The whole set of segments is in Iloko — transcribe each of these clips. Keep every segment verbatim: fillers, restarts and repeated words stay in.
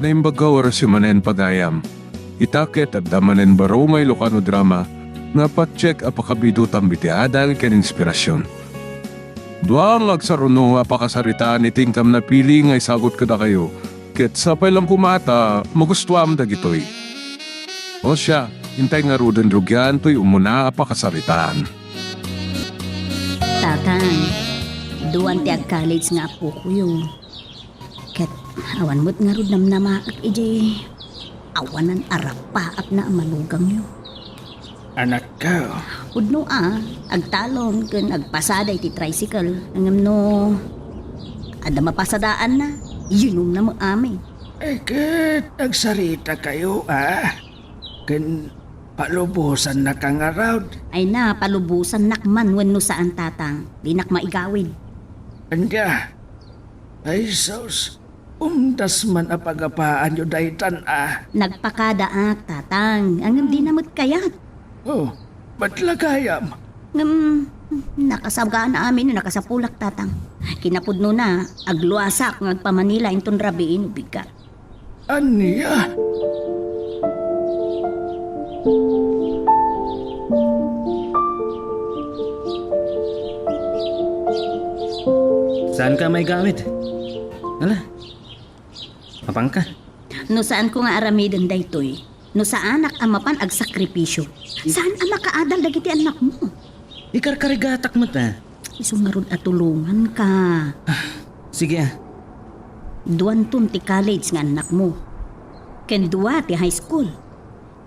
Naimbag a oras manen pagayam. Ita ket adda manen baro nga Ilocano drama nga patiek a pakabidutam iti adal ken inspirasion. Dua nga agsaruno a pakasaritaan iti inkam napili nga isagut kadakayo, ket sapay lang koma ta magustuam dagitoy. O siya, intay ngaruden rugian toy umuna a pakasaritaan. Tatang, duan ti ag-college nga appokoyo. Ket awan met ngarud namnamaak idiay awanan a rapaapna a manugangyo. Anakko. Pudno a, agtalon ken agpasada iti tricycle. Ngem no adda mapasadaanna, yinumna met amin. Ay ket, agsaritakayo a. Ken palubosannak ngarud. Ay na, palubosannak man wenno saan, Tatang. Dinak maigawid. Ania? Ay sus, umdas man a pagapaanyo daytan a. Nagpakadaak, Tatang. Ngem dina met kayat. Oh, ba't la gayam? Ngem, nakasagana amin, nakasapulak, Tatang. Kinapudnona, agluasak nga agpamanila inton rabii no bigat. Ania? Saanka maigawid? Ala, mapanka. No saanko nga aramiden daytoy, no saanak a mapan agsakripisio, saan a makaadal dagiti annakmo. Ikarkarigatak met a. Isu ngarud a tulonganka. Sige a. Duanton ti college nga annakmo. Ken dua ti high school.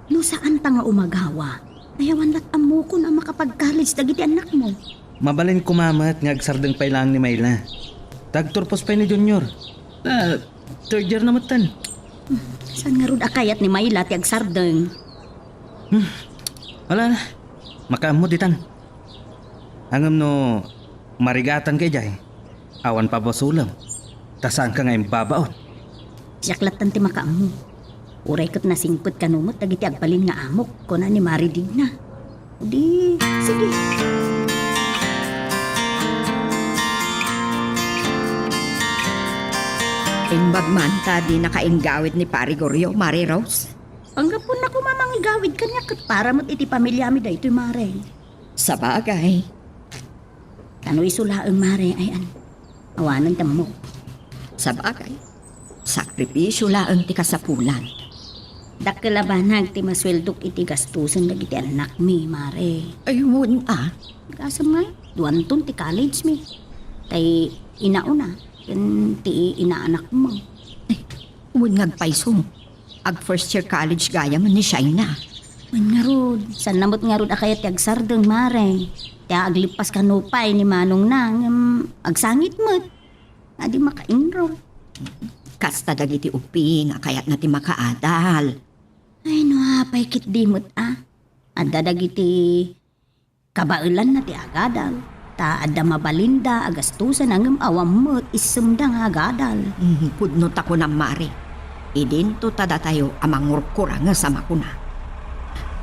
No saanta nga umagawa, ay awan lat ammokon a makapag-college dagiti annakmo. Mabalin koma met nga agsardeng pay laeng ni Myla. Ta agturpos pay ni Junior. Ta third year na metten. Hmm, saan ngarud a kayat ni Myla ti agsardeng? Hmm, wala na. Makaammo ditan. Ngem no marigatanka idiay, awan pabasolem, ta saanka nga imbabaon. Siak lattan ti makaammo. Uray ket nasingpet kano met dagiti agbalin nga amok, kuna ni Mare Digna. Di, sige. Imbag man ta di nakainggawid ni Pare Goryo, Mare Rose? Panggapuanna koma mangigawid kaniak ket para met iti pamiliami daytoy, Mare. Sabagay. Kano isu laeng, Mare, ay an-, awanen ti ammok. Sabagay, sakripisio laeng ti kasapulan. Dakkel a banag ti masueldok iti gastusen dagiti annakmi, Mare. Ay, wen a. Gasem nga, duanton ti college mi. Tay inauna, ken ti inaanakmo. Ay, wen nga agpayso. Ag first year college gayam ni Shaina. Wen ngarud, saan na met ngarud a kayat ti agsardeng, Mare. Ti aglippas kano pay ni manongna, ngem agsangit met. Adi maka-enroll. Kasta dagiti ubing a kayatna ti makaadal. Ay, no apay ketdi met a. Adda dagiti kabaelanna ti agadal, ta adda mabalinda a gastusen ngem awan met issemda nga agadal. Mm, pudno ta kunam, Mare. Idinto ta datayo a mangurkuranges a makuna,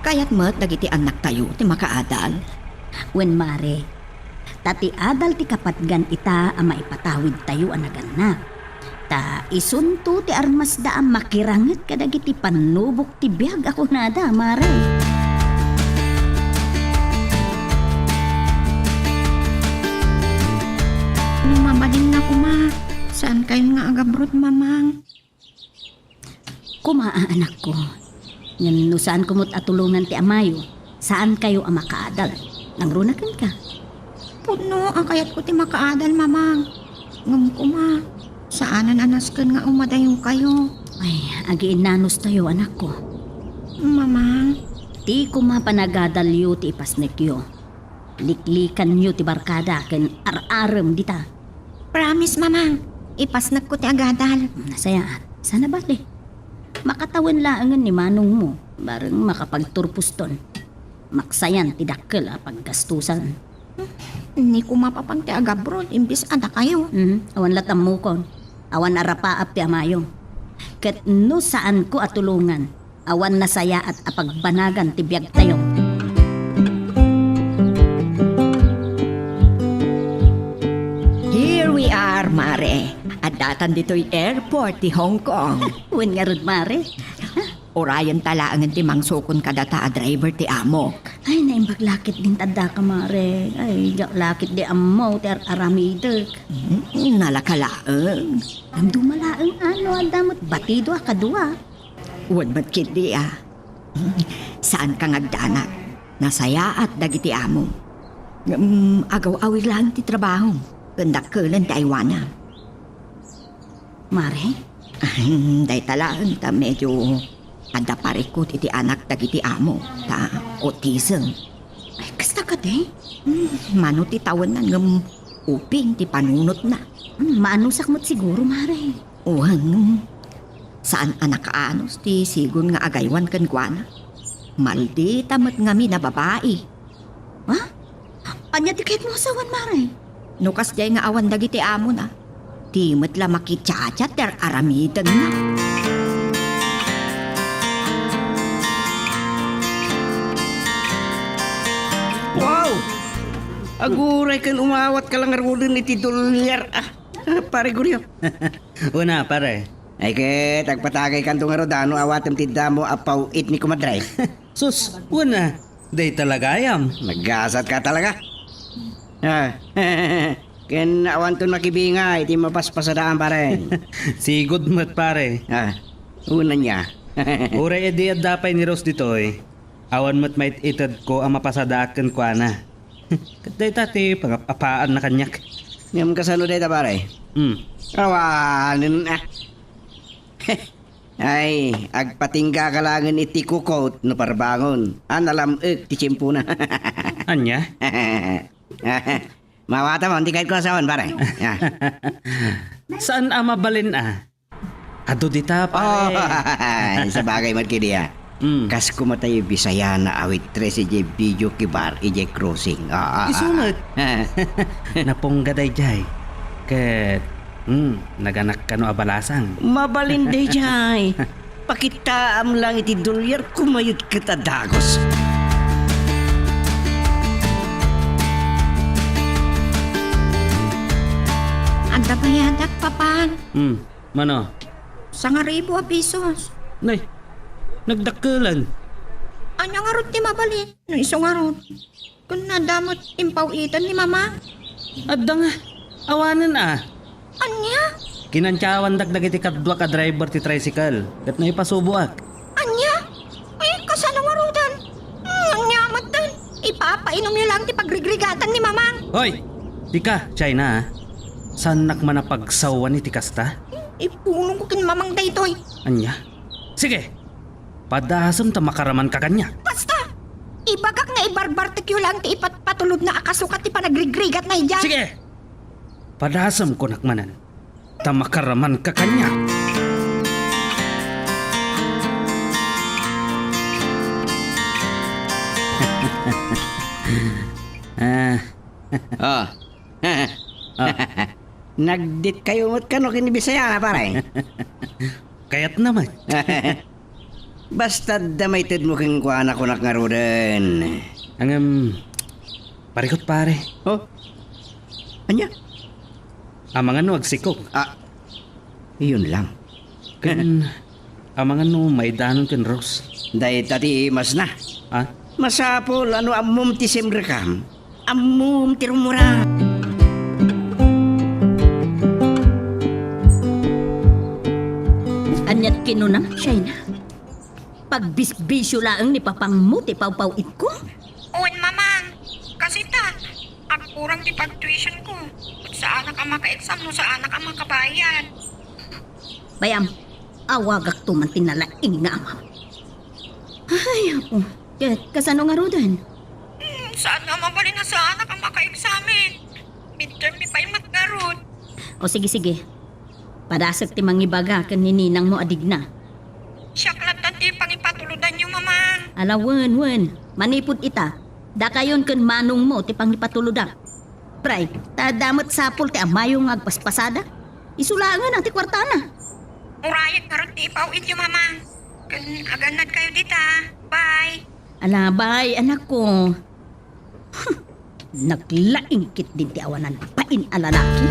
kayat met dagiti annaktayo ti makaadal. Wen, Mare, ta ti adal ti kapatgan ita a maipatawidtayo a nagannak. Ta isunto ti armasda a makiranget kadagiti pannubok ti biag a kunada, Mare. No mabalinna koma, saankayon nga agabroad, Mamang? Koma a, anakko. Ngem no saanko met a tulongan ti amayo, saankayo a makaadal. Nangruna kenka. Pudno a kayatko ti makaadal, Mamang. Ngem koma, saanen a nasken nga umadayonkayo. Ay, agiinnanustayo, anakko. Mamang. Ti koma panagadalyo ti ipasnekyo. Liklikanyo ti barkada ken ar-arem dita. Promise, Mamang. Ipasnekko ti agadal. Nasayaat. Saan a bale. Makatawen laengen ni manongmo, bareng makapagturposton. Maksayan ti dakkel a paggastusan. Ni koma papan ti agabroad, imbes a dakayo. Mhm. Awan lat ammokon. Awan a rapaap ti amayo. Ket no saanko a tulongan, awan nasayaat a pagbanagan ti biagtayo. Here we are, Mare. Mare, addatan ditoy airport ti Hong Kong. Wen ngarud, mare. Urayenta laengen ti mangsukon kadata a driver ti amok. Ay, naimbag la ketdin ti addaka, mare. Ay, diak la ketdi ammo ti ar-aramidek. Hmm, nalaka laeng. Duma laeng, ano, adda met batido a kadua. Wen met ketdi a. Saanka nga agdanag. Nasayaat dagiti amom. Ngem agaw-awir laeng ti trabahom ken dakkelen ti aywanam. Mare? Ahem, dayta laeng ta medyo adda parikut iti anak dagiti amo, ta autism. Ay, kasta kadi? Hmm, mano ti tawenna ngem uping ti panunotna. Hmm, maanusak met siguro, mare. Wen, saan a nakaanus ti sigon nga agaywan kenkuana. Maldita met ngamin a babai. Ha? Ania ti kayatmo a sawen, mare? No kasdiay nga awan dagiti amona, di met la makichat-chat ti ar-aramidenna. Wow! Aguray ken umawatka la ngaruden iti dolyar, ah, Pare Goryo. Una, pare. Ay ket, agpatagaykanto ngarud a no awatem ti damo a paw-it ni Kumadre. Sus, wen a, dayta la gayam. Naggasatka talaga. Ah, ken awanton makibinga iti mapaspasadaam, pare. Sigud met, pare. Ah, wen ania. Uray idi adda pay ni Rose ditoy, awan met mait-itedko a mapasadaak kenkuana. Ket dayta ti pangap-apaanna kaniak. Ngem kasano dayta, pare? Hmm. Awanen, ah. Ay, agpatinggaka laengen iti kukot no parbangon. Ah, nalam-ek ti tiempona. Ania? Mawatam, ti kayatko a sawen, pare. Ah. Saan a mabalin a? Adu dita, pare. Oh, sabagay met ketdi a. Mm. Kas kumatayo Bisayana a waitress idiay video kibar idiay crossing. Ah, ah, Isu ah, met. Ah. Napungga daydiay. Ket, mm, naganak kano a balasang. Mabalin daydiay. Pakitaam lang iti dolyar, kumayod ket a dagus. Adda payadak, Papa. Hmm, mano? Sangaribu a pesos. Nay, nagdakkelen. Ania ngarud ti mabalin? No isu ngarud. Ken adda met impaw-iten ni Mama? Adda nga. Awanen a. Ania? Kinantiawandak dagiti kaduak a driver ti tricycle, ket naipasuboak. Ania? Ay, kasano ngaruden? Hmm, ania met ten? Ipapainomyo lang ti pagrigrigatan ni Mamang. Hoy! Dika, China, a. Saannak man a pagsawan iti kasta? Ipulongko ken Mamang daytoy. Ania? Sige! Padasem ta makaramanka kaniak. Basta! Ibagak nga ibarbartekyo lang ti ipatpatulodna a kasukat ti panagrigrigatna idiay. Sige! Padasem kunak manen, ta makaramanka kaniak. Ah. Ah. Ah. Nagditkayo met kano ken ni Bisaya, pare? Kayatna met. Basta adda maitedmo kenkuana, kunak ngaruden. Ngem, parikut, pare. Oh? Ania? Amangan no agsikog. Ah, iyon lang. Ken, amangan no maidanon ken Rose. Dayta ti imasna. Ah? Masapul a no ammom ti simrekam, ammom ti rummuram. Aniat kinunam, Shaina? Pagbisbisyo laeng ni papangmo ti pawpaw-itko? Wen, Mamang. Kasita, agkurang ti pag-tuition ko. Ket saanak a maka-exam no saanak a makabayad. Bay-am, awagakto man ti nalaing nga amam. Ay, Apo. Ket kasano ngaruden? Hmm, saan nga mabalin a saanak a maka-examen? Midterm mi pay met ngarud. O sige, sige. Padasek ti mangibaga ken ni ninangmo a digna. Siak latta ti pangipatulodanyo, Mamang. Ala, wen, wen. Manipud ita, dakayon ken manongmo ti pangipatulodak. Pray, ta adda met sapul ti amayo nga agpaspasada. Isu laengen a ti kuartana. Urayek ngarud ti ipaw-ityo, Mamang. Ken agannadkayo dita. Bye. Ala, bye, anakko. Huh, naglaing ketdin ti awanan bain a lalaki.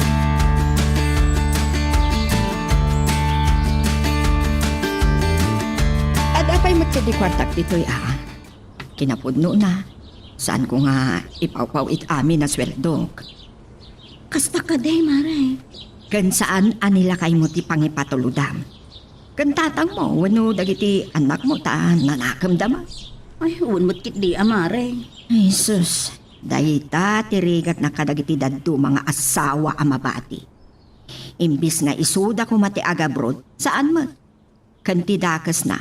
Met ti kuartak ditoy a. Kinapudnona, saanko nga ipawpaw iti amin a sueldok. Kasta kadi, Mare. Ken saan a ni lakaymo ti pangipatulodam. Ken tatangmo wenno dagiti annakmo ta nanakemda man. Ay, wen met ketdi a, Mare. Ay, sus, dayta ti rigatna kadagiti dadduma nga asawa a mabati. Imbes nga isuda koma ti agabroad, saan met. Ken ti dakesna,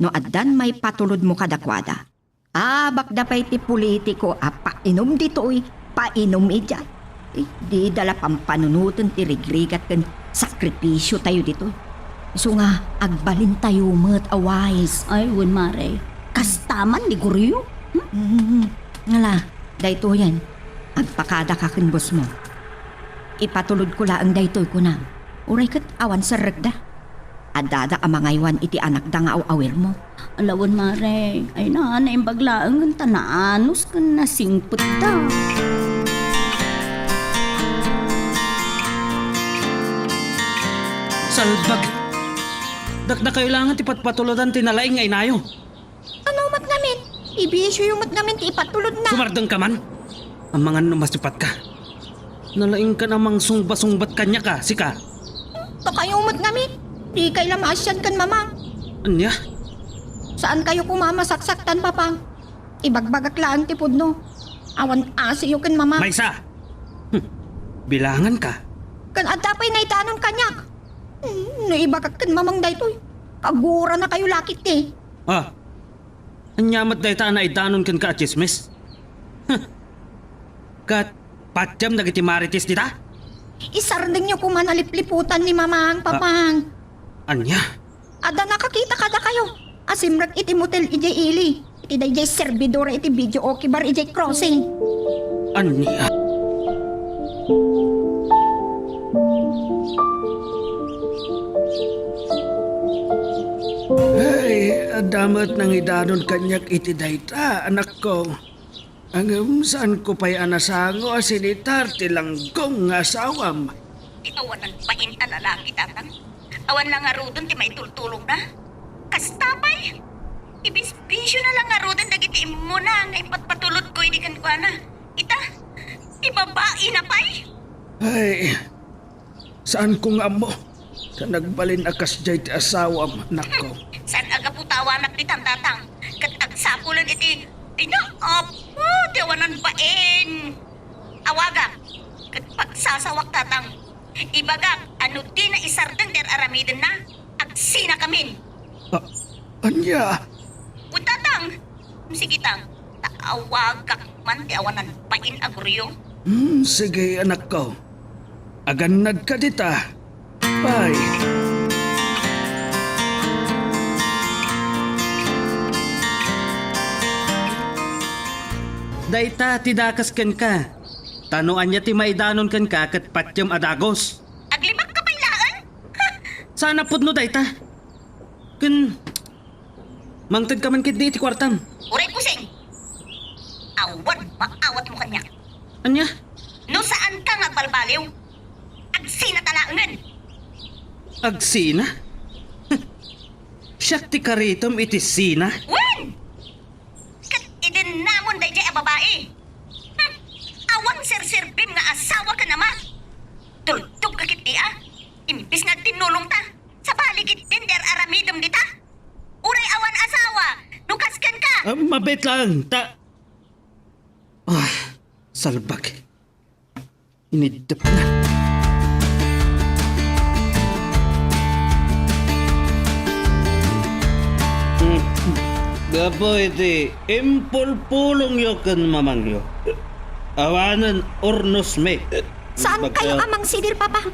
no addan maipatulodmo kadakuada, abakda pay ti politiko a painum ditoy, painum idiay. Eh, dida la pampanunoten ti rigrigat ken sakripisiotayo ditoy. Isu nga agbalintayo met a wise. Ay, wen, Mare. Kasta man ni Goryo? Hmm? Mm, ngala, daytoyen, agpakadaka ken bossmo. Ipatulodko laeng daytoy, kunam. Uray ket awan serrekda. Addada a mangaywan iti anakda nga aw-awirmo. Ala wen, Mare. Ay na, naimbag laeng ta naanus ken nasingpetda. Salbag! Dakdakayo laengen ti patpatulodan ti nalaing nga inayo. Ano met ngamin? Ibisioyo met ngamin ti ipatulodna. Sumardengka man? Amangan no masipatka. Nalaingkan a mangsungba-sungbat kaniak a, sika. Dakayo met ngamin. Dikay la maasian ken mamang. Ania? Saankayo koma a masaksaktan, Papang. Ibagbagak laeng ti pudno. Awan asiyo ken mamang. Maysa! Hmm. Bilanganka. Ken adda pay naidanon kaniak. Hmm, no ibagak ken mamang daytoy, kaguranakayo la ketdi. Ah, ania met dayta a naidanon kenka a tsismis? Huh. Ket patiem dagiti marites dita? Isardengyo koma a lipliputan ni Mamang, Papang. Ah, ania? Adda nakakita kadakayo a simrek iti motel idiay ili, iti daydiay servidora iti video okay bar idiay crossing. Ania? Ay, adda met nangidanon kaniak iti dayta, anakko. Ngem saanko pay a nasango a sinitar ti langgong nga asawam. Ti awanan bain a lalaki, Tatang. Awan la ngaruden ti maitultulongna. Kasta pay, ibisbisiona la ngaruden dagiti immuna nga ipatpatulodko idi kenkuana. Ita, ti babaina pay. Ay, saanko nga ammo ta nagbalin a kasdiay ti asawam, anakko. Saan a gapu ta awanak ditan, Tatang, ket agsapulen iti, ay na, Apo, ti awanan bain. Awagak, ket pagsasawak, Tatang. Ibagak a no dina isardeng ti ar-aramidenna, agsinakamin. A-, ania? Wen, Tatang. Sige, Tang. Ta awagak man ti awanan bain a Goryo. Hmm, sige, anakko. Agannadka dita. Bye. Dayta ti dakes kenka. Ta no ania ti maidanon kenka ket patiem a dagus. Aglibakka pay laeng? Saan a pudno dayta. Ken mangtedka man ketdi iti kuartam. Uray, Puseng! Awan maawatmo kaniak. Ania? No saanka nga agbalbaliw, agsinata laengen. Agsina? Siak ti karitem iti sina? Wen! Ket idin namon daydiay a babai. Hmm, awan serserbim nga asawa ken ama. Tultogka ketdi a, imbes nga agtinnulongta, sabali ketdin ti ar-aramidem dita. Uray awan asawa, no kas kenka. Ah, mabiit laeng, ta, ah, salbag. Iniddepna. Gapu iti impulpulongyo ken mamangyo, awanen urnosmi. Saankayo a mangsidir, Papa?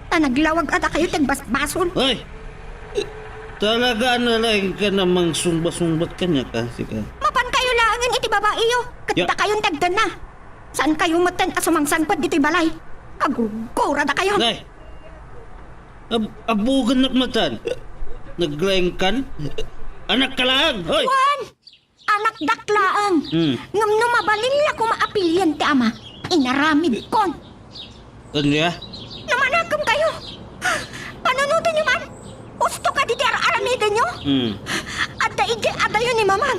Ta naglawag a dakayo ti agbasbasol. Ay! Talaga a nalaingkan a mangsungba-sungbat kaniak a, sika. Mapankayo laengen iti babaiyo, ket dakayon ti agdanna. Saankayo metten a sumangsangpet ditoy balay. Kagurgurada kayo. Nay! Ab-, abugennak metten. Naglaingkan? Anakka laeng, hoy! Wen! Anakdak laeng. Hmm. Ngem no mabalin la koma a pilien ti ama, inaramidkon. Ania? No manakemkayo, panunotenyo man. Usto kadi ti ar-aramidenyo? Hmm. Adda idiay man,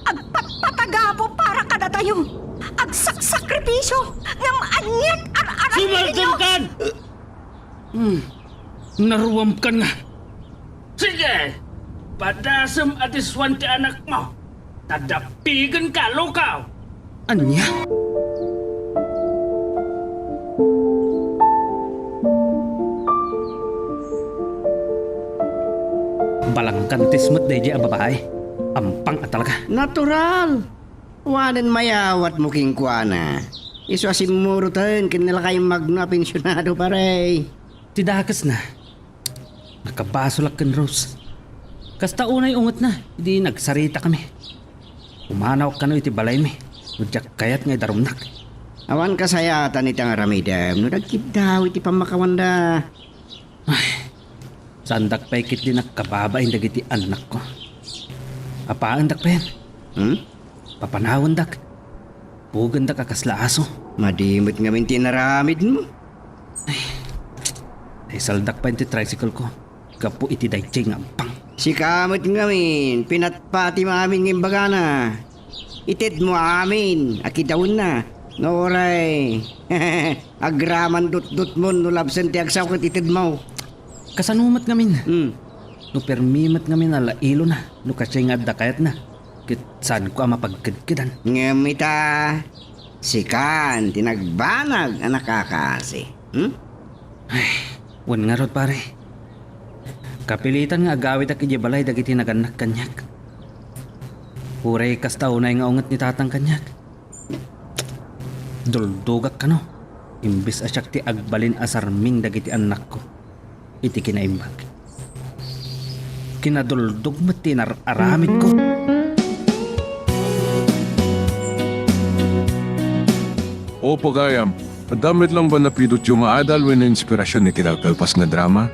agpatpatagapo para kadatayo. Agsaksakripisyo, ngem aniat ar-aramidyo. Sumaldengkan! Hmm, naruamkan nga. Sige, padasem a diswan ti anakmo. Ta dapigenka, lukaw! Ania? Balangkantis met daydiay a babai. Ampang a talaga. Natural! Wanen mayawatmo kenkuana. Isu a simmuroten ken nalakay magno a pensionado, pare. Ti dakesna, nakabasolak ken Rose. Kasta unay ungetna idi nagsaritakami. Pumanawak kano iti balaymi no diak kayat nga idarumnak. Awan kasayaatan iti aramidem no nagkiddaw iti pammakawanda. Ay, saandak pay ketdi nakababain dagiti annakko. Apaendak pay. Hmm? Papanawendak. Pugendak a kasla aso. Madi met ngamin ti inaramidmo. Ay, naisaldak pay ti tricycle ko gapu iti daytoy nga ampang. Sika met ngamin, pinatpatim amin nga imbagana. Itedmo amin a kidawenna. No uray, agraman dutdutmon no labsen ti agsaw ket itedmo. Kasano met ngamin? Hmm. No permi met ngamin a lailona, no kasdiay nga adda kayatna, ket saanko a mapagkedkedan. Ngem ita, sikan ti nagbanag a nakakaasi. Hmm? Ay, wen ngarud, pare. Kapilitan nga agawidak idiay balay dagiti nagannak kaniak. Uray kasta unay nga unget ni tatang kaniak. Duldogak kano, imbes a siak ti agbalin a sarming dagiti annakko iti kinaimbag. Kinaduldog met ti inar-aramidko. O pagayam, adda met laeng ba napidutyo nga adal wenno inspirasyon iti nagkalpas nga drama?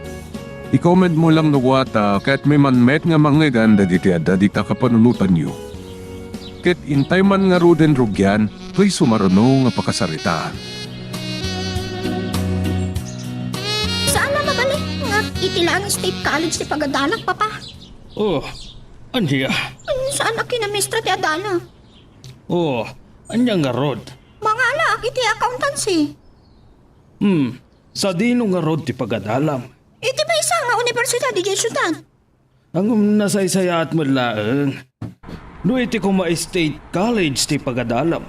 I-comment mo lang no kua ta kayatmi man met nga mangngegan dagiti adda dita kapanunotanyo. Ket intay man ngaruden rugian, toy sumaruno nga pakasaritaan. Saan a mabalin nga iti laeng State College ti pagadalak, Papa? Oh, ania? Saan a kinamistra ti adalak? Oh, ania ngarud? Mangalaak iti accountancy. Hmm, sadino ngarud ti pagadalam? Iti maysa nga universidad idiay siudad. Ngem nasaysayaat met laeng no iti koma State College ti pagadalam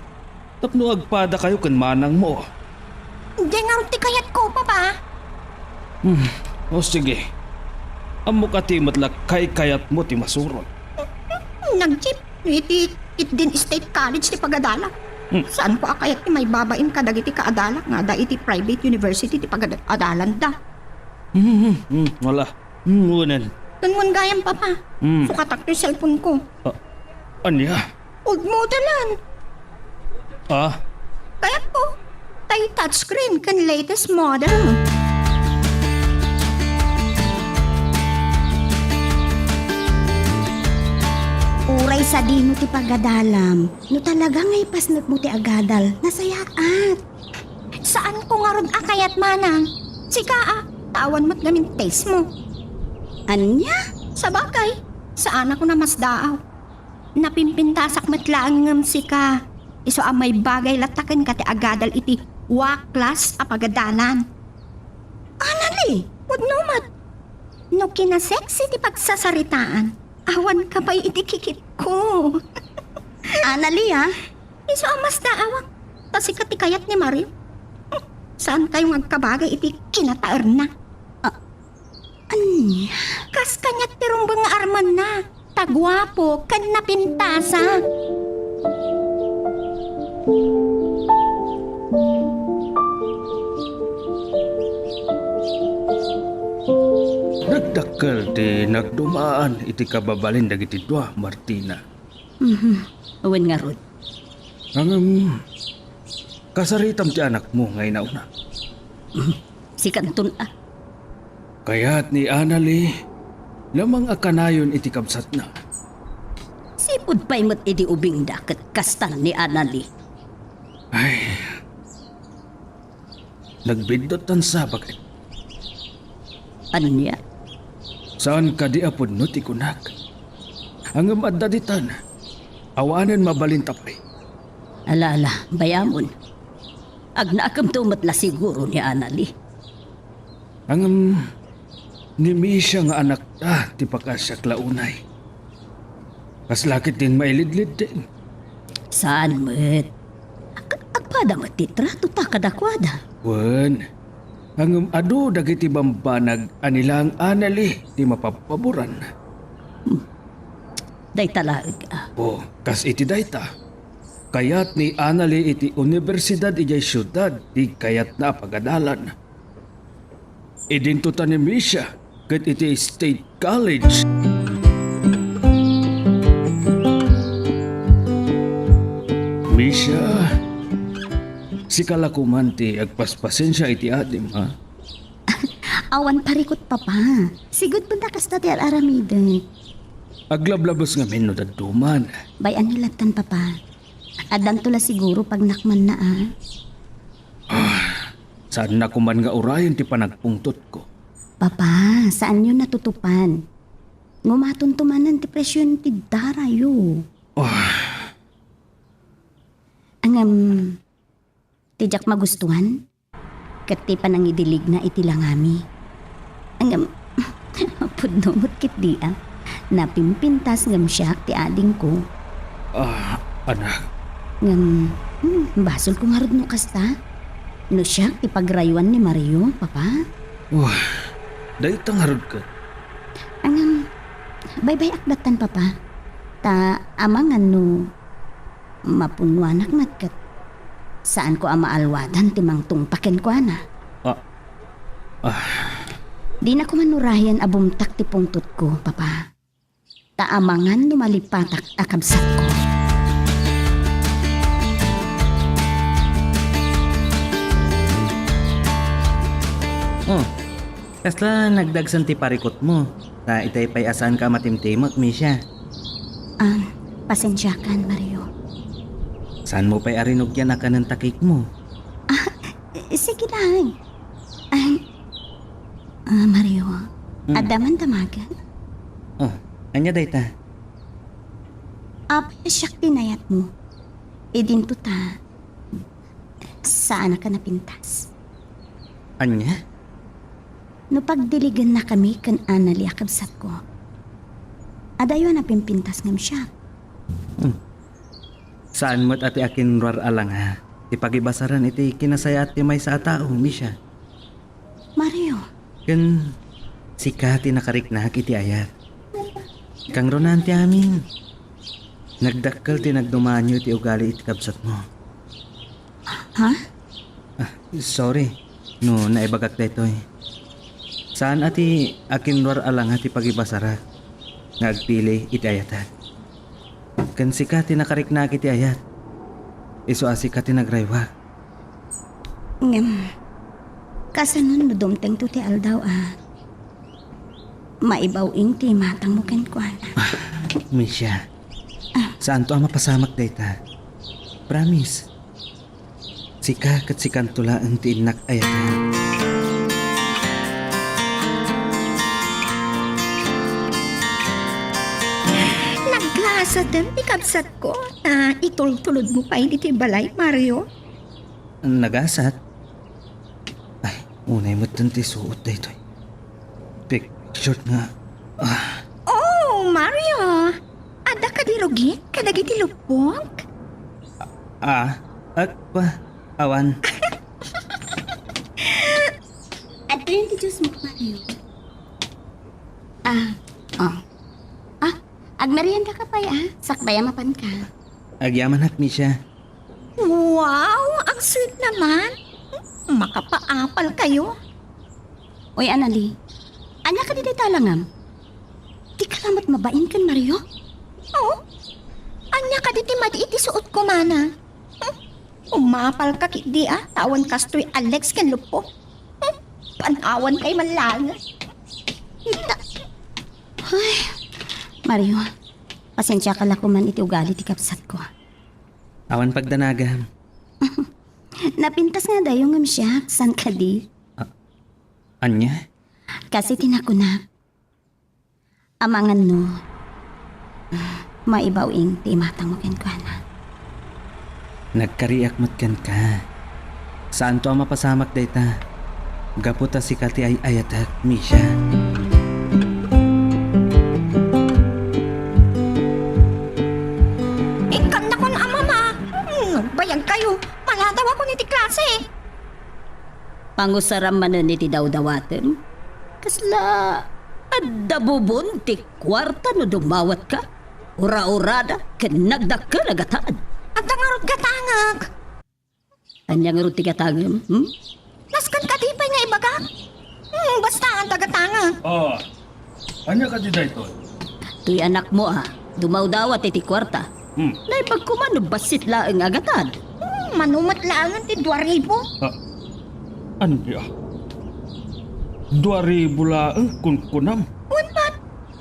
tapno agpadakayo ken manangmo. Diay ngarud ti kayatko, Papa. Hmm, o sige. Ammok a ti met la kaykayatmo ti masurot. Nagjeep iti Itdin State College ti pagadalam. Hmm. Saanko a kayat ti maibabain kadagiti kaadalak nga adda iti private university ti pagadalanda. Hmm, hmm, hmm, wala. Hmm, unan. Ken gayam, Papa. Hmm. Sukatak ti cellphone ko. Ah, ania? Old model-an. Ah? Kayatko, tay touchscreen ken latest model. Uray sadino ti pagadalam, no talaga nga ipasnekmo ti agadal, nasayaat. Saanko ngarud a kayat, manang. Sika a, ta awan met ngamin taste mo. Ania? Sabagay, saanak a namasdaaw. Napimpintasak met laeng ngem sika. Isu a maibagay latta kenka ti agadal iti waklas a pagadalan. Anali, pudno met. No kinasexy ti pagsasaritaan, awanka pay iti kikitko. Anali, a? Isu a masdaawak, ta sika ti kayat ni Mario. Saankayo nga agkabagay iti kinataerna? Ah, ania? Kas kaniak ti rumbeng nga armenna, ta guapo ken napintasak. Nagdakkel ti nagdumaan iti kababalin dagiti dua, Martina. Mhm. Wen ngarud. Ngem, kasaritam ti anakmo nga inauna. Mhm. Sikanton a. Kayat ni Anali lamang a kanayon iti kabsatna. Sipud pay met idi ubingda ket kastan ni Anali. Ay, nagbiddut tan sabak. Ania? Saan kadi a pudno ti kunak. Ngem adda ditan, Awanen mabalinta pay. Ala, ala, bay-amon. Agnakemto met la siguro ni Anali. Ngem, ni Misha nga anakta ti pakasiak la unay. Kasla ketdin mailidlid din. Saan met? Ag-, agpada met ti tratota kadakuada. Wen, ngem adu dagiti bambanag a ni la Anali ti mapabpaboran. Hmm. Dayta laeng, a. O, kas iti dayta. Kayat ni Anali iti universidad idiay siudad ti kayatna a pagadalan. Idinto ta ni Misha ket iti State College. Misha, sika la koman ti agpaspasensia iti adim, ha? Awan parikut, Papa. Sigud pay ta kasta ti ar-aramidek. Aglablabes ngamin no dadduma. Bay-anyo lattan, Papa. Addanto la siguro pagnakmanna, a. Saanna koman nga urayen ti panagpungtotko. Papa, saanyo natutupan. Ngumatonto manen ti presion ti darayo. Ah. Ngem, ti diak magustuan, ket ti panangidiligna iti langami. Ngem, pudno met ketdi, a. Napimpintas ngem siak ti adingko. Ah, anak. Ngem, hmm, basolko ngarud no kasta. No siak ti pagrayuan ni Mario, Papa? Wah, dayta ngarud ket. Ngem, baybay-ak lattan, Papa. Ta amangan no mapunnoanak met ket saanko a maalwadan ti mangtungpa kenkuana. Ah. Ah. Dinak koman urayen a bumtak ti pungtotko, Papa. Ta amangan no malipatak a kabsatko. Oh, kasla nagdagsen ti parikutmo, ta itay pay a saanka a matimtimek, Misha. Ah, pasensiakan, Mario. Saanmo pay a rinugian a kanen ta cake-mo? Ah, sige lang. Ay, ah, Mario, Hmm. adda man damagen? Oh, ania dayta? Apay a siak ti nayatmo? Idinto ta, saanaka napintas. Ania? No pagdiligennakami ken Anali a kabsatko, adayo a napimpintas ngem siak. Hmm. Saan met a ti akinruar a langa ti pagibasaran iti kinasayaat ti maysa a tao, Misha. Mario. Ken sika ti nakariknak iti ayat. Kangrunaan ti amin. Nagdakkel ti nagdumaanyo iti ugali iti kabsatmo. Ha? Ah, sorry no naibagak daytoy. Saan a ti akinruar a langa ti pagibasarak nga agpili iti ayatak. Ken sika ti nakariknak iti ayat. Isu a sika ti nagrayuak. Ngem, kasano no dumtengto ti aldaw a maibaw-ing ti matangmo kenkuana? Misha, Ah. saanto a mapasamak dayta. Promise. Sika ket sikanto laeng ti innak ayatan. Naglasaten ti kabsatko a itultulodmo pay ditoy balay, Mario. Nagasat? Ay, unay metten ti suot daytoy. Pictured nga, ah. Oh, Mario! Adda kadi rugit kadagiti luppok? Ah, agpa, awan. Adtoyen ti juice mo, Mario. Ah, oh. Ah, agmerienda ka pay, ah. Sakbay a mapanka. Agyamanak, Misha. Wow, ang sweet naman. Makapaapal kayo. Uy, Anali, ania kadi dayta a langam? Dika la met mabain ken Mario? Oh? Ania kadi ti madi iti suotko, mana? Hmm? Umapal ka ketdi, ah, ta awan kastoy a legs ken luppo. Hmm? Panawan kay man laeng. Ay, Mario, pasensiaka la koman iti ugali ti kabsatko. Awan pagdanagam. Napintas nga adayo ngem siak, saan kadi? Ah, ania? Kas iti nakunak, amangan no Maibaw-ing ti imatangmo kenkuana. Nagkariak met kenka. Saanto a mapasamak dayta. Gapu ta sika ti ay-ayatek, Misha. Ikkannakon a mama. Hmm, bayag kayo. Maladaw ako ni ti klase. Pangusaram manen iti dawdawatem. Kasla adda bubon ti kuarta no dumawatka? Ura-urada ken nagdakkel a gatad. Adda ngarud gatangek. Ania ngarud ti gatangem, hmm? Nasken kadi pay nga ibagak? Hmm, basta adda gatangek. Ah, ania kadi daytoy? Toy anakmo a dumawdawat iti kuarta. Hmm. Naimbag koma no bassit laeng a gatad. Hmm, mano met laengen ti dua ribu. Ah, ania? Dua ribu laeng kunkunam? Wen met,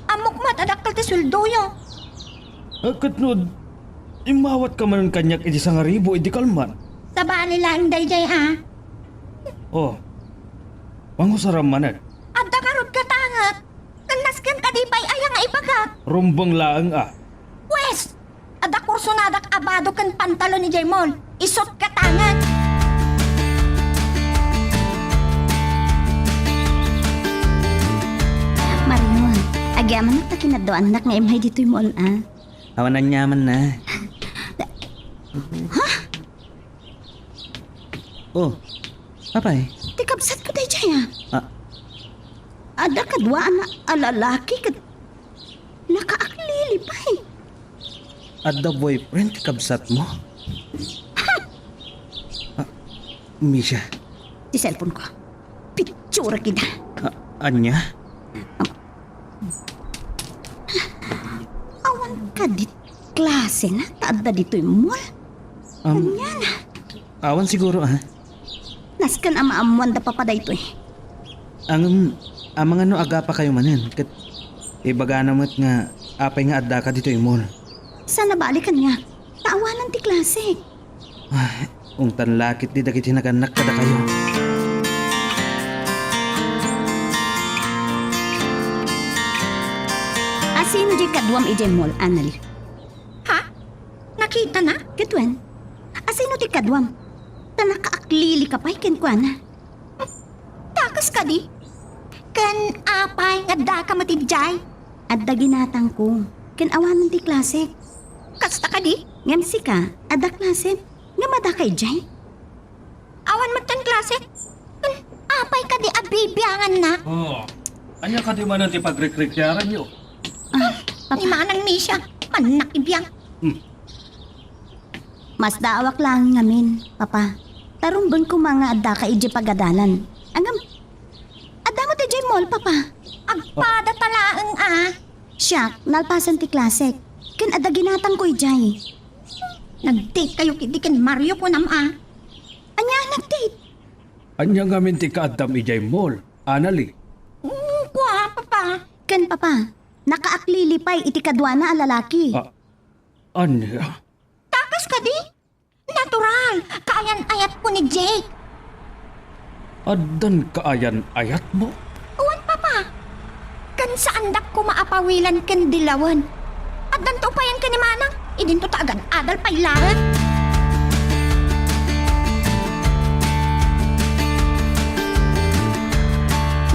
ammok met a dakkel ti sueldoyo. Eh, ket no immawatka manen kaniak iti sangaribu idi kalman? Sabali laeng daydiay, a. Oh, pangusaram manen. Adda ngarud gatangek. Ken nasken kadi pay aya nga ibagak? Rumbeng laeng a. Pwes, adda kursonadak a bado ken pantalon idiay mall. Isut gatangek. Marion, agyamanak ta kinadduanak nga immay ditoy mall, a. Awan aniamanna. Ha? Oh, apay? Ti kabsatko daydiay, a. Ah. Adda kaduana a lalaki ket nakaaklili pay. Adda boyfriend ti kabsatmo? Ah, Misha. Ti cellphone ko. Pitsura kita. Ah, ania? Awan kadi klasena ta adda ditoy mall? Um, Ania na? Awan siguro, a. Nasken a maammoan da papa daytoy. Ngem, amangan no agapakayo manen, ket ibagana met nga apay nga addaka ditoy mall. Saan a bali kaniak, ta awanan ti klasek. Ay, ungtan la ketdi dagiti nagannak kadakayo. A, sino diay kaduam idiay mall, Annalie? Ha? Nakitana? Ket wen, a, sino ti kaduam? Ta nakaaklili ka pay kenkuana. Takas kadi? Ken apay nga addaka met idiay? Adda ginatangko, ken awanen ti klasek. Kasta kadi? Ngem sika, adda klasem, ngem addaka idiay? Awan met ken klasek. Ken apay kadi a bibianganna? Oh, ania kadi manen ti pagrikrikiaranyo? Ah, Papa. Ni Manang Misha, mannak ibiang. Hmm. Masdaawak laeng ngamin, Papa. Ta rumbeng koma nga addaka idiay pagadalan. Ngem, adda met idiay mall, Papa. Agpada ta laeng, a. Siak, nalpasen ti klasek. Ken adda ginatangko idiay. Nag-date kayo ketdi ken Mario, kunam, a. Ania a nag-date? Ania ngamin ti kaaddam idiay mall, Annalie? Mm, kua, Papa. Ken, Papa, nakaaklili pay iti kaduana a lalaki. Ah, ania? Takas kadi? Natural, kaayan-ayatko ni Jake. Addan kaayan-ayatmo? Wen, Papa. Ken saandak koma a pawilan ken dilawen. Addanto upayan ken ni Manang, idinto ta agan-adal pay laeng.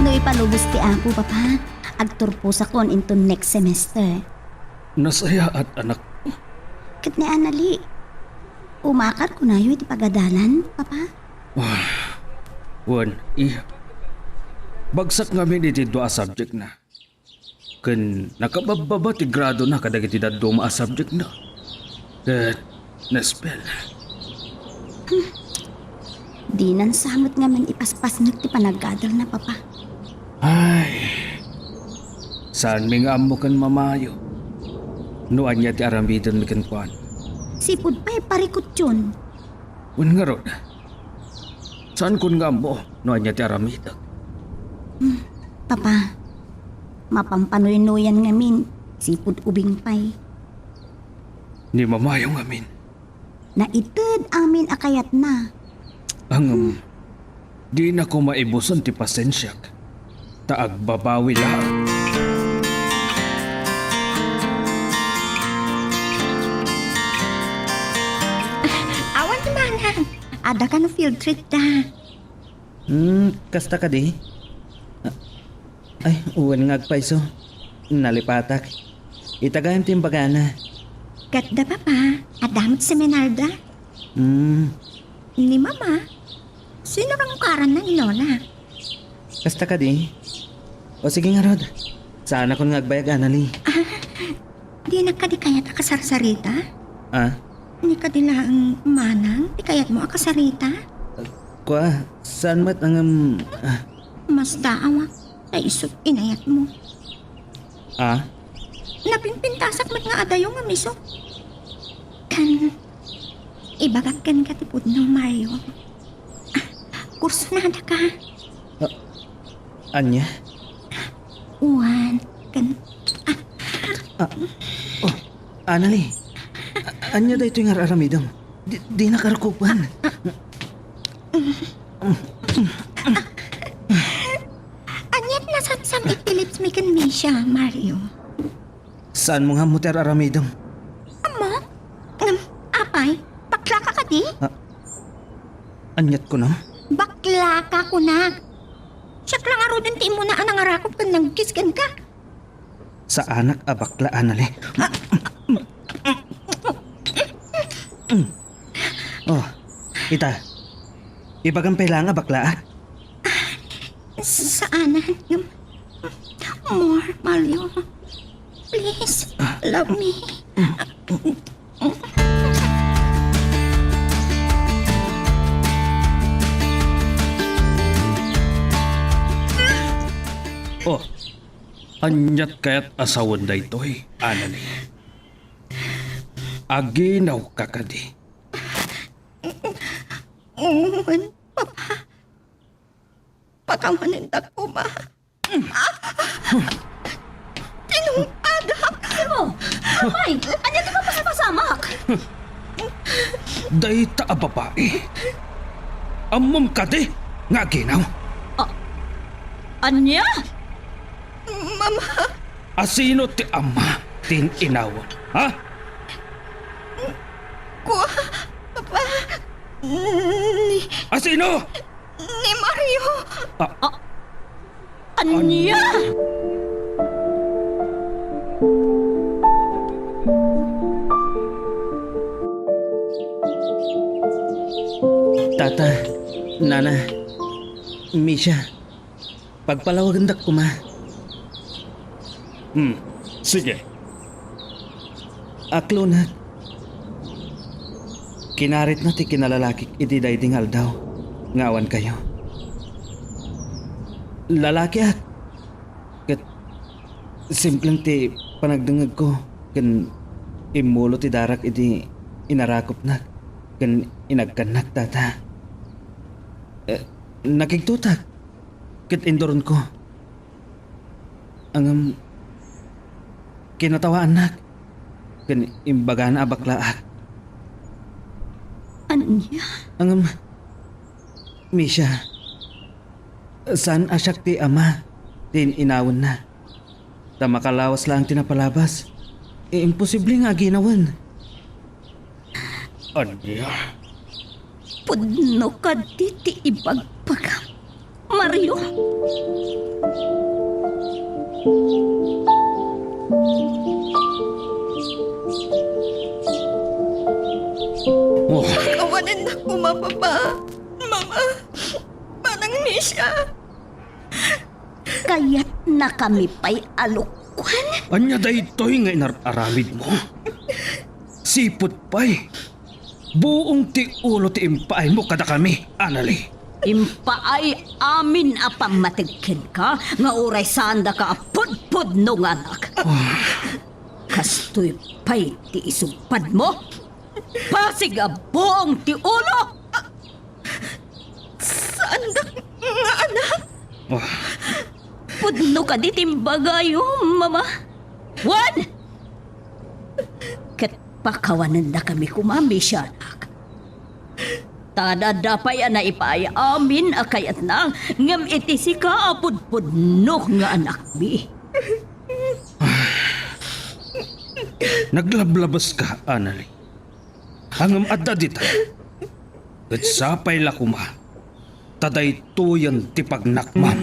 No ipalubos ti Apo, Papa, agturposakon inton next semester. Nasayaat, anak. Ket ni Annalie, umakar kunayo iti pagadalan, Papa? Ah, wen, iya. Bagsak ngamin iti dua a subject na. Ken nakababbaba ti grado na kadagiti dadduma a subject na. Ket na-expel. Hmm. Dinan sa met ngamin ipaspasnek ti panagadalna, Papa. Ay, saanmi nga ammo ken mamayo no ania ti aramidenmi kenkuana. Sipud pay parikutyon. Wen ngarud, saankon nga ammo no ania ti aramidek. Hmm, Papa, mapampanuy-nuyan ngamin, sipud ubing pay. Ni mamayo ngamin. Naited amin a kayatna. Ngem, dina koma ibusen ti pasensiak, ta agbabawi laeng. Adda kano field trip da. Hmm, kasta kadi? A-, ay, wen nga agpayso. Nalipatak. Ita gayam ti imbagana. Ket da, Papa, adda met seminar da. Hmm. Ni Mama, sino nga ukaranna ni Lola? Kasta kadi? O sige ngarud. Saanakon nga agbayag, Anali. Ah, dinak kadi kayat a kasarsarita? Ah? Ni kadi laeng manang ti kayatmo a kasarita? Kua, saan met ngem, ah. Masdaawak ta isu ti inayatmo. Ah? Napimpintasak met nga adayo ngem isu. Kan, ibagak kenka ti pudno, Mario. Ah, kursunada ka. Ah, ania? Wen, kan, ah. Ah, oh, Anali. A-, ania daytoy nga ar-aramidem? Di, dinak arakupen. Aniat nasamsam iti lips mi ken Misha, Mario? Saanmo nga ammo ti ar-aramidem? Ammo? Ngem, apay, bakla ka kadi? Ah, aniat kunam? Bakla ka, kunak. Siak la ngaruden ti immuna a nangarakop ken nangkiss kenka. Saanak a bakla, Anali. Oh, ita. Ibagam pay laeng a bakla, ah. Saanan. More, Mario. Please, love me. Oh, aniat kayat a sawen daytoy, Anali? Aginaw ka kadi? Wen, Papa. Pakawanendak koma. Ah! Tinungpadak! Oh, apay, ania ti mapaspasamak? Dayta a babai. Ammom kadi nga aginaw? Ah, ania? Mama. Asino ti ama ti in-inawon, ha? Kua, Papa, ni Asino? Ni Mario. Ah. Ah, ania? Tata, Nana, Misha, pagpalawagendak koma. Hmm, sige. Aklonak. Kinaritna ti kinalalakik idi daydi nga aldaw nga awankayo. Lalakiak. Ket simpleng ti panagdengngegko ken immulo ti darak idi inarakopnak ken inagkannak, Tata. Eh, nakigtotak ket induronko. Ngem kinatawaannak ken imbagana a baklaak. Ania? Ngem, Misha, saan a siak ti ama ti in-inawenna. Ta makalawas laeng ti napalabas, imposible nga aginawen. Ania? Pudno kadi ti ibagbagam, Mario? Oh. Awanen na koma, Papa. Mama. Manang Misha. Kayatnakami pay a lukwan? Ania daytoy nga inar-aramidmo? Sipud pay, buong ti ulo ti impaaymo kadakami, Anali. Impaay amin a pammateg kenka nga uray saandaka a pudpudno nga anak. Ah. Kastoy pay ti isungpadmo? Pasig a buong ti ulo! Saandak nga anak? Ah. Pudno kadi ti imbagayo, Mama? Wen! Ket pakawanennakami koma, Misha, anak. Ta adda pay a naipaay amin a kayatna, ngem iti sika a pudpudno nga anakmi. Naglablabeska, Anali. Ngem adda dita. Ket sapay la koma ta daytoyen ti pagnakmam.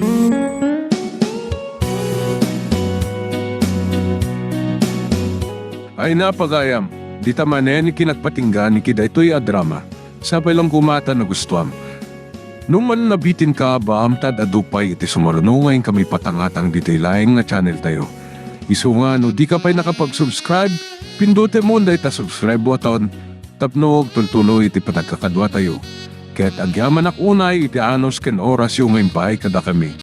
Ay na, pagayam, dita manen ti kinagpatinggan iti daytoy a drama. Sapay lang koma ta nagustuam. No man nabitinka, baam ta adu pay iti sumaruno nga inkami patangatang ditoy laeng nga channel tayo. Isu nga no dika pay nakapag-subscribe, pindutem dayta subscribe button tapno agtultuloy iti panagkakaduatayo. Ket agyamanak unay iti anus ken orasyo nga impaay kadakami.